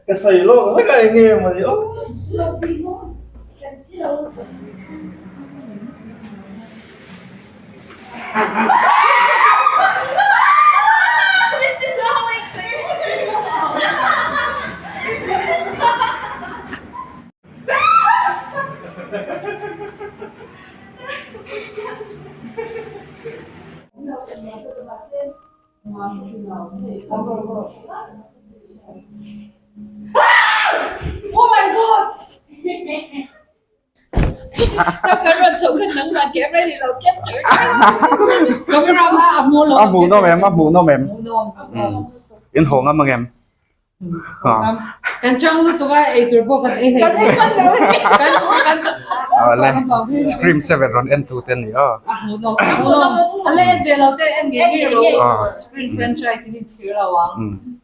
Ka sawi lawk vek a eng nge mawni aw. Oh my god! A hmuhnawm em a hmuhnawm em in haw ngam ang em Kan chang lutuk a eitur pawh kan ei hlei kan kan Awle Scream 7 rawn en tu te ani a a hmuhnawm a hmuhnawm a la en ve lo te en ngei ngei rawh Scream franchise in inchhir lo ang.